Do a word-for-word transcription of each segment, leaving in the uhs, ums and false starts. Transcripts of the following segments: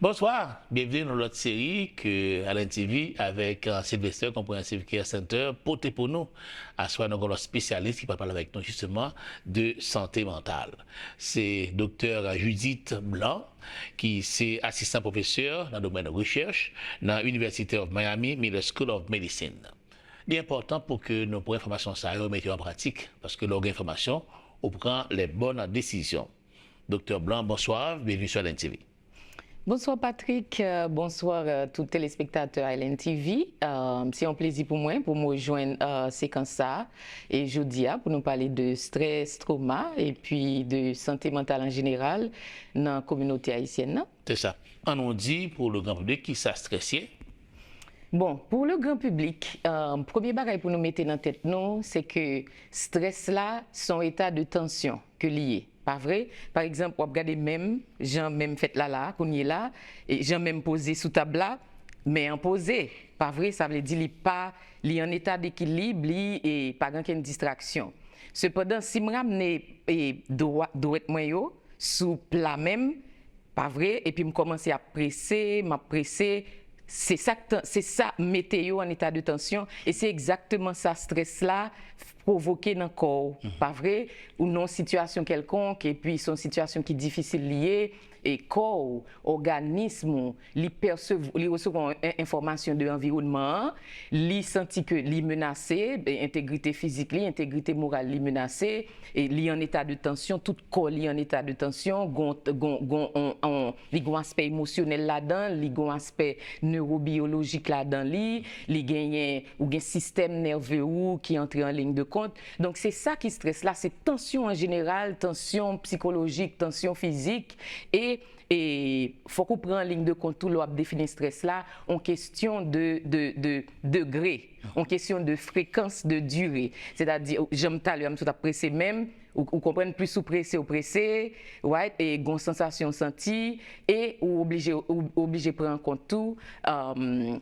Bonswa, byenveni nan lòt seri ke Allen T V avèk, euh, Sylvester Comprehensive Care Center pote pou nou. Aswè nou gen lòt espesyalis ki pral pale avèk nou jisteman de sante mantal. Se Doktè Judith Blanc, ki se asistan pwofesè nan domèn rechèch nan University of Miami Miller School of Medicine. Li enpòtan pou ke nou pran enfòmasyon sa yo, mete yo an pratik, paske lè w gen enfòmasyon, ou pran les bonnes décisions. Doktè Blanc, bonswa, byenveni sou Allen T V. Bonswa Patrick, euh, bonswa euh, tout telespektatè Allen T V. Euh, se yon plezi pou mwen pou m rejwenn euh, sekans sa a e jodi a pou nou pale de strès, twoma epi de sante mantal an jeneral nan kominote ayisyèn nan. Se sa. An nou di pou le gran piblik kisa strès ye? Bon, pou le gran piblik, euh, premye bagay pou nou mete nan tèt nou, se ke strès la se yon eta de tansyon ke li ye. Pa vre? Pa egzanp, w ap gade men m, jan men m fèt la la, kounye la, e jan men m poze sou tab la, men an poze. Pa vre? Sa vle di li pa, li an eta dekilib, li e pa gen okenn distraksyon. Sepandan, si m ramne e dwa, dwèt mwen yo sou pla men m, pa vre? Epi m kòmanse ap prese, m ap prese, se sa k tan- se sa mete yo an eta de tansyon e se egzakteman sa strès la pwovoke nan kò w, pa vre? Ou nan yon sitiyasyon kèlkonk epi se yon sitiyasyon ki difisil li ye, e kò w, òganis m ou, li pèsev- li resevwa yon en- enfòmasyon de anviwònman an, li santi ke li menase, e entegrite fizik li, entegrite moral li menase, e li an eta de tansyon, tout kò li an eta de tansyon, gon, gon, gon, on, on, li gon aspè emosyonèl ladan, li gon aspè newobiyolojik ladan li, li genyen, ou gen sistèm nève ou ki antre an liy de kont. Donk se sa ki strès la, se tansyon an jeneral, tansyon sikolojik, tansyon fizik, e e fòk ou pran an liy de kont tou lè w ap defini strès la, on kesyon de, de, de degre, on kesyon de frekans, de dire. Sètadi, jan m talè a m sot ap prese men m, ou, ou konprann, plis ou prese, ou prese, right? E gon sansasyon w santi, e ou oblije, ou oblije pran an kont tou, um,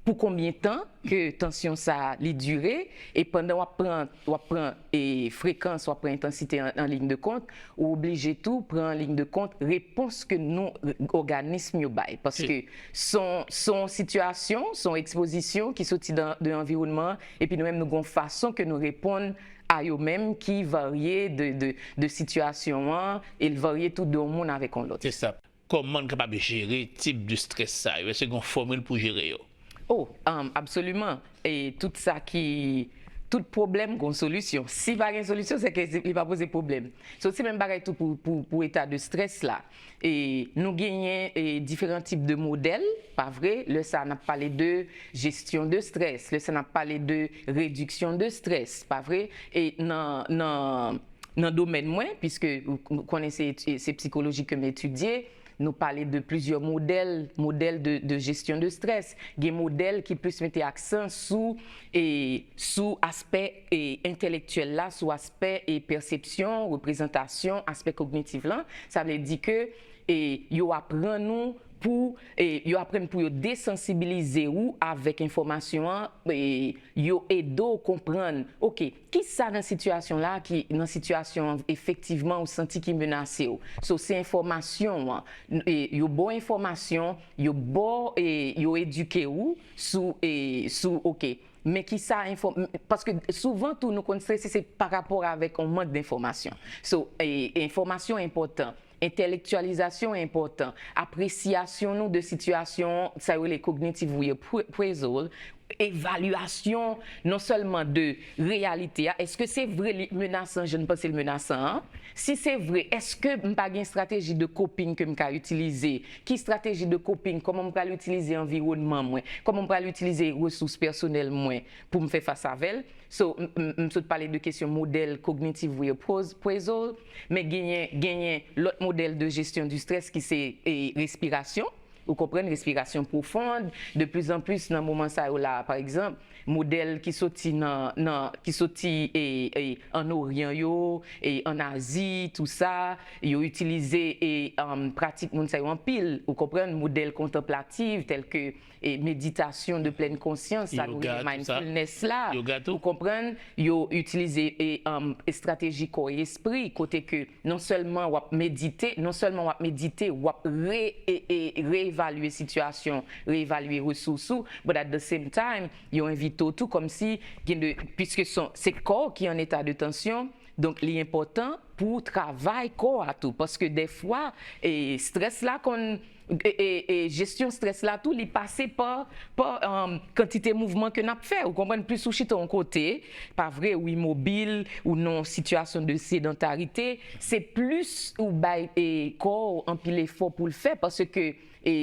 pou konbyen tan ke tansyon sa a li dire, e pandan w ap pran, w ap pran e frekans, w ap pran entansite an, an liy de kont, ou oblije tou pran an liy de kont repons ke nou, òganis m yo bay. Paske se yon, se yon sitiyasyon, se yon ekspozisyon ki soti dan, de anviwònman an, epi nou menm nou gon fason ke nou reponn a yo menm ki varye de, de, de sitiyasyon an, e l varye tou de yon moun avèk yon lòt. Se sa. Kòman n kapab jere tip de strès sa yo? Èske gen yon fòmil pou jere yo? Oh, um, absoliman. E tout sa ki, tout pwoblèm gon solisyon. Si pa gen solisyon, se ke li pa poze pwoblèm. So, se menm bagay tou pou, pou, pou eta de strès la. E nou genyen e, diferan tip de modèl, pa vre? Lè sa a, n ap pale de jesyon de strès. Lè sa a, n ap pale de rediksyon de strès, pa vre? E nan, nan, nan domèn mwen, piske ou konnen se, se psikoloji ke m etidye, nou pale de plizyè modèl, modèl de, de jesyon de strès. Gen modèl ki plis mete aksan sou, e, sou aspè e, entelektyèl la, sou aspè e, pèsepsyon, reprezantasyon, aspè kognitif lan. Sa vle di ke e, yo aprann ou pou, e, yo aprann pou yo desansibilize ou avèk enfòmasyon an, e, yo ede w konprann, oke, kisa nan sitiyasyon la ki, nan sitiyasyon an efektivman ou santi ki menase w. So, se enfòmasyon an. E, yo ba w enfòmasyon, yo ba w, e, yo edike ou sou, e, sou, oke. Men kisa enfò, paske souvan tou nou konn strese se pa rapò avèk yon mank de enfòmasyon. So, e, enfòmasyon enpòtan. Entèlektyalizasyon enpòtan. Apresyasyon nou de sitiyasyon, sa yo rele cognitive reappraisal, evalyasyon non sèlman de reyalite a, èske se vre li menasan jan n panse l menasan an? Si se vre, èske m pa gen estrateji de coping ke m ka itilize? Ki estrateji de coping? Kòman m pral itilize anviwònman mwen? Kòman m pral itilize resous pèsonèl mwen pou m fè fas avè l? So, m, m, m sot pale de kesyon modèl cognitive reappraisal, men genyen, genyen lòt modèl de jesyon du stress ki se e, respirasyon. Ou konprann, respirasyon pwofon, de plus en plus nan moman sa yo la, pa egzanp, modèl ki soti nan, nan, ki soti e, e, an Oryan yo, e, an Azi, tou sa, yo itilize e, um, pratik moun sa yo anpil. Ou konprann, modèl kontanplatif, tèl ke e, meditasyon de plèn konsyans, sa nou rele mindfulness la. Ou konprann, yo itilize e, um, estrateji kò e espri, kote ke non sèlman w ap medite, non sèlman w ap medite, w ap re, e, e, reevalye sitiyasyon, reevalye resous ou, but at the same time, yo envite w tou kòmsi gen de, piske se kò w ki an eta de tansyon, donk li enpòtan pou w travay kò a tou, paske dèfwa e, strès la konn e, e, e jesyon strès la tou, li pase pa, pa um, kantite mouvman ke n ap fè. Ou konprann, plis ou chita yon kote, pa vre, ou imobil, ou nan yon sitiyasyon de sedantarite, se plis ou bay e, kò w anpil efò pou l fè, paske e,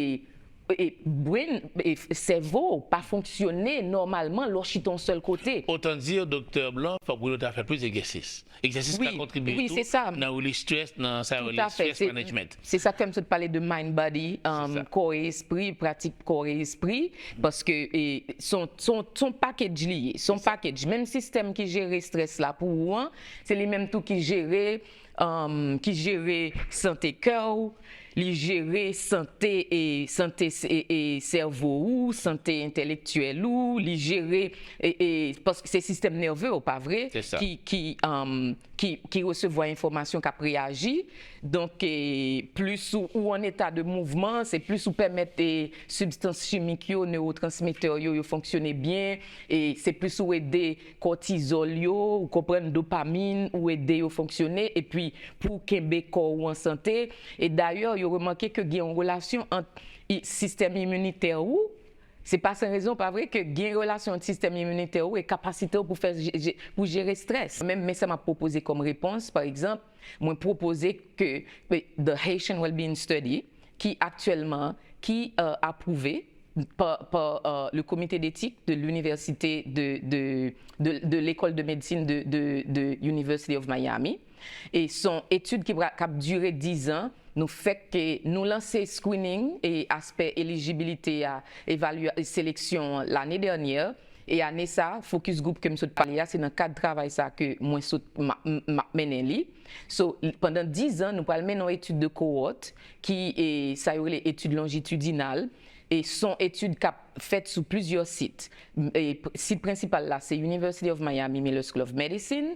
e, brain, e, sèvo w pa fonksyone nòmalman lè w chita yon sèl kote. Otan di, Doktè Blanc, fòk moun yo ta fè plis egzèsis. Egzèsis ka kontribye tou nan release stress, nan sa yo rele stress management. Se sa k fè m sot pale de mind body, um, kò e espri, pratik kò e espri, paske e, son, son, son package li ye, son package. Menm sistèm ki jere strès la pou ou an, se li menm tou ki jere, um, ki jere sante kè w, li jere sante e sante e, e sèvo ou, sante entèlektyèl ou, li jere e, e paske se sistèm nève w, pa vre, ki, ki, um, ki, ki resevwa enfòmasyon, k ap reyaji. Donk, e, plis ou, ou an eta de mouvman, se plis ou pèmèt e, sibstans chimik yo, newotransmetè yo, yo fonksyone byen, e se plis ou ede kòtizòl yo, ou konprann, dopamin, ou ede yo fonksyone, epi pou kenbe kò ou an sante. E dayè, yo remake ke gen yon relasyon ant sistèm iminitè ou, se pa san rezon, pa vre, ke gen relasyon ant sistèm iminitè ou e kapasite w pou fè, pou jere strès. Men, men sa m ap pwopoze kòm repons, pa egzanp, mwen pwopoze ke the Haitian Wellbeing Study, ki aktyèlman, ki uh, apwouve pa, pa uh, le comité d'éthique de l'université de, de, de, de l'école de médecine de, de, de University of Miami. E se yon etid ki, ki ap dire diz an. Nou fèk, nou lanse screening e aspè elijibilite a, evalya, seleksyon lane dènyè. E ane sa, focus group ke m sot pale a, se nan kad travay sa ke mwen sot m ap mennen li. So, pandan diz an, nou pral mennen yon etid de cohort ki, e, sa yo rele etid lonjitidinal. E se yon etid k ap fèt sou plizyè sit. Sit prensipal la se University of Miami Miller School of Medicine.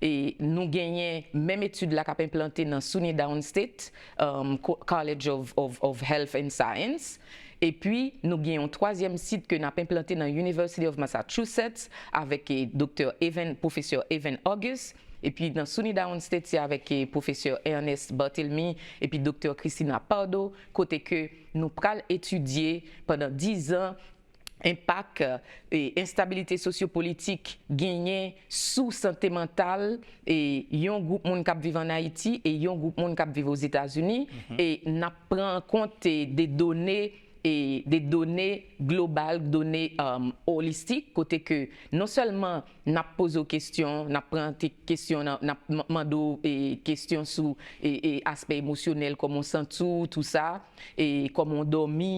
E nou genyen menm etid la k ap enplante nan SUNY Downstate, um, College of, of, of Health and Science. Epi nou gen yon twazyèm sit ke n ap enplante nan University of Massachusetts avèk e, Doktè Evan, Pwofesè Evan August. Epi nan SUNY Downstate, se avèk e, Pwofesè Ernest Barthelmy epi Doktè Christina Pardo, kote ke nou pral etidye pandan diz an enpak e, enstabilite sosyopolitik genyen sou sante mantal e yon gwoup moun k ap viv ann Ayiti e yon gwoup moun k ap viv Ozetazini. E n ap pran an kont e, de done e de done global, done um, olistik, kote ke non sèlman n ap poze w kesyon, n ap pran kesyon, n ap mande w e, kesyon sou e, e aspè emosyonèl, kòman w santi w, tou sa, e kòman w dòmi,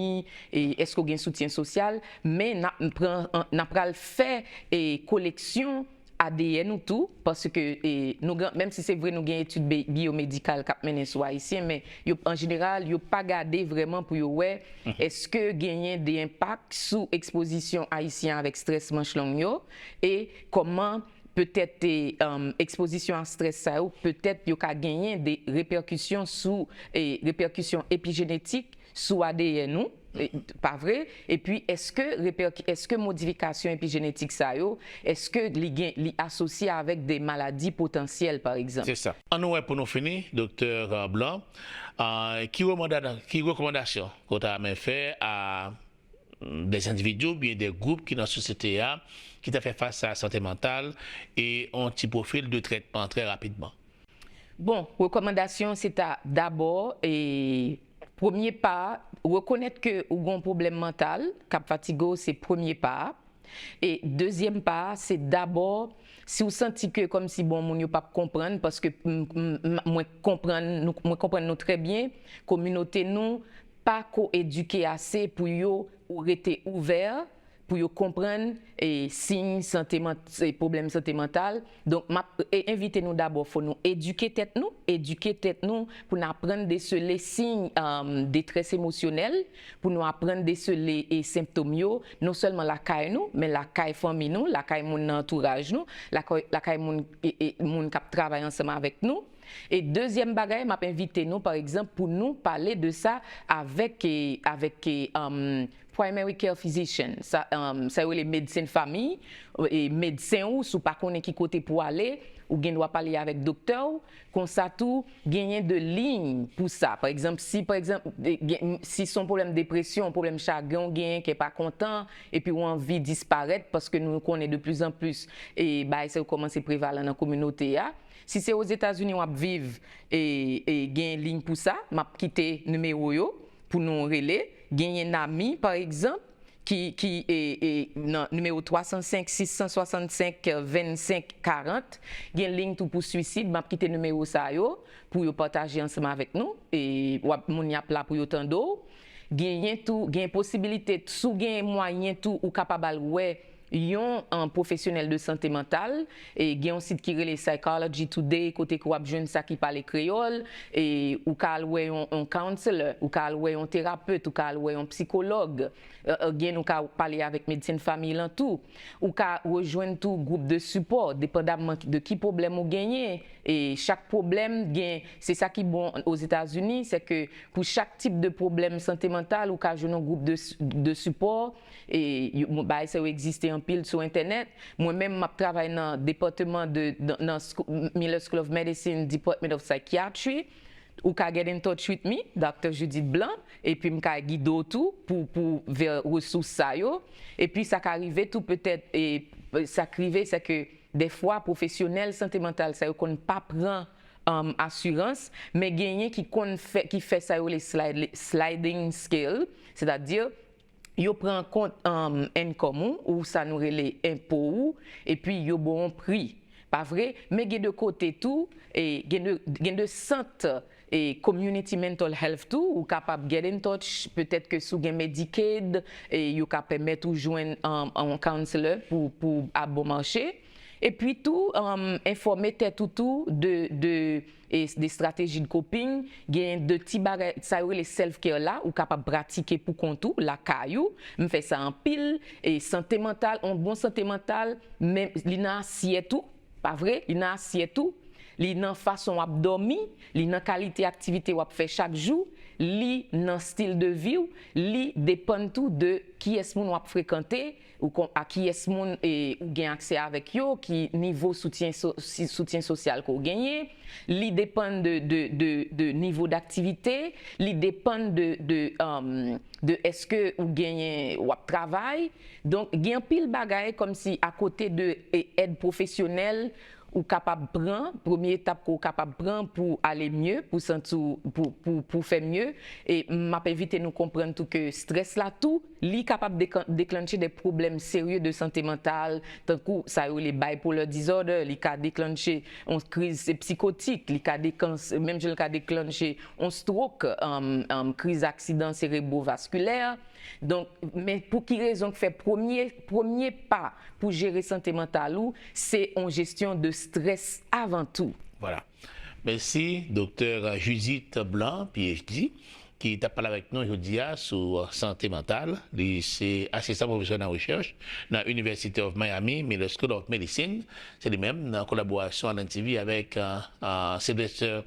e èske w gen soutyen sosyal, men n ap pran, n ap pral fè e koleksyon A D N ou tou, paske e, nou gen, menm si se vre nou gen etid biyomedikal k ap mennen sou Ayisyen, men yo, an jeneral, yo pa gade vrèman pou yo wè èske genyen de enpak sou ekspozisyon Ayisyen avèk strès manch long yo, e kòman petèt e, um, ekspozisyon a strès sa yo, petèt yo ka genyen de repèkisyon sou e, repèkisyon epijenetik sou A D N ou, e, pa vre? Epi, èske, èske modifikasyon epijenetik sa yo, èske li gen, li asosye avèk de maladi potansyèl, pa egzanp? Se sa. Ann nou wè pou nou fini, Doktè Blanc, ki rekòmandasyon ke w ta renmen fè a de endividi oubyen de gwoup ki nan sosyete a, ki ta fè fas a sante mantal, e yon ti pwofil de trètman trè rapidman? Bon, rekòmandasyon se ta dabò, e, premye pa, rekonèt ke ou gen yon pwoblèm mantal k ap fatige w, se premye pa a. E dezyèm pa a, se dabò, si w santi ke kòmsi, bon, moun yo p ap konprann, paske m, m, m, mwen konprann nou, mwen konprann nou trè byen, kominote nou, pa ko edike ase pou yo rete ouvè, pou yo konprann e, siy sante ment- e, pwoblèm sante mantal. Donk, m ap e, envite nou dabò, fò nou edike tèt nou, edike tèt nou pou n aprann desele siy um, detrès emosyonèl, pou nou aprann desele e, sentòm yo, non sèlman lakay nou, men lakay fanmi nou, lakay moun nan antouraj nou, lakay, lakay moun, e, e, moun k ap travay ansanm avèk nou. E dezyèm bagay, m ap envite nou, pa egzanp, pou nou pale de sa avèk, e, avèk e, um, primary care physician, sa, um, sa yo rele medsen fanmi, e medsen ou, si w pa konnen ki kote pou w ale, ou gen dwa pale avèk doktè w. Konsa tou, genyen de liy pou sa. Pa egzanp, si, pa egzanp, de- gen- si se yon pwoblèm depresyon, yon pwoblèm chagren, ou genyen kè pa kontan, epi ou anvi disparèt, paske nou konnen de plus en plus, e bagay sa yo kòmanse prevalan nan kominote a. Si se Ozetazini w ap viv, e, e gen liy pou sa, m ap kite nimewo yo pou nou rele. Genyen NAMI, pa egzanp, ki, ki e, e, nan nimewo twa san senk, sis san swasannsenk, vennsenk karant. Gen liy tou pou swisid, m ap kite nimewo sa yo pou yo pataje ansanm avèk nou. E w ap, moun y ap la pou yo tande w. Genyen tou, gen posibilite, si w gen mwayen tou, ou kapab al wè yon um, pwofesyonèl de sante mantal. E gen yon sit ki rele Psychology Today, kote ke w ap jwenn sa ki pale kreyòl. E ou ka al wè yon, yon counselor, ou ka al wè yon terapet, ou ka al wè yon psikològ. E, e, gen ou ka pale avèk medsen fanmi lan tou. Ou ka rejwenn tou gwoup de sipò, depandamman de ki pwoblèm ou genyen. E chak pwoblèm gen, se sa ki bon Ozetazini, se ke pou chak tip de pwoblèm sante mantal, ou ka jwenn yon gwoup de, de sipò. E yo- bon, bagay sa yo egziste anpil sou entènèt. Mwen menm, m ap travay nan depatman de, nan, nan skou- Miller School of Medicine, Department of Psychiatry. Ou ka get in touch with me, Doctor Judith Blanc, epi m ka gide w tou pou, pou vè resous sa yo. Epi sa ka rive tou petèt, e sa k rive, se ke dèfwa pwofesyonèl sante mantal sa yo konn pa pran um, asirans, men genyen ki konn fè, ki fè sa yo rele slide- sliding scale, sètadi yo pran an kont um, income ou, ou sa nou rele enpo ou, epi yo ba w yon pri. Pa vre? Men gen de kote tou, e gen de, gen de sant e community mental health tou, ou kapab get in touch, petèt ke si w gen Medicaid, e yo ka pèmèt ou jwenn um, yon counselor pou, pou ap bon mache. Epi tou, um, enfòme tèt ou tou de, de, e, de strateji de coping. Gen de ti bagay, sa yo rele self-care la, ou kapab pratike pou kont ou, lakay ou. M fè sa anpil. E sante mantal, yon bon sante mantal, men li nan asyèt ou, pa vre? Li nan asyèt ou, li nan fason w ap dòmi, li nan kalite aktivite w ap fè chak jou, li nan stil de vi w, li depann tou de kiyès moun w ap frekante, ou kon- a kiyès moun e, ou gen aksè avèk yo, ki nivo soutyen, so, si- soutyen sosyal ke w genyen, li depann de, de, de, de nivo daktivite, li depann de, de, um, de èske ou genyen, w ap travay. Donk, gen anpil bagay kòmsi akote de e, èd pwofesyonèl ou kapab pran, premye etap ke w kapab pran pou ale mye, pou santi w, pou, pou, pou fè mye. E m ap envite nou konprann tou ke strès la tou, li kapab dekan- deklanche de pwoblèm serye de sante mantal, tankou sa yo rele bipolar disorder, li ka deklanche yon kriz psikotik, li ka dekans- menm jan li ka deklanche yon stroke, um, um, kriz aksidan serebrovaskilè. Donk, men pou ki rezon k fè premye, premye pa pou jere sante mantal ou, se yon jesyon de strès avan tou. Vwala. Mèsi, Doktè Judith Blanc, P H D, ki t ap pale avèk nou jodi a sou sante mantal. Li se asistan pwofesè nan rechèch nan University of Miami Miller School of Medicine. Se li menm, nan kolaborasyon Alan T V avèk uh, uh, Sylvester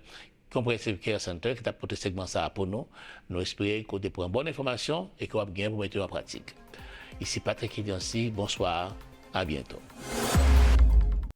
Comprehensive Care Center ki t ap pote segman sa a pou nou. Nou espere ke w te pran bon enfòmasyon e ke w ap gen pou mete yo an pratik. Isi Patrick Hidiansi, bonswa, a byento.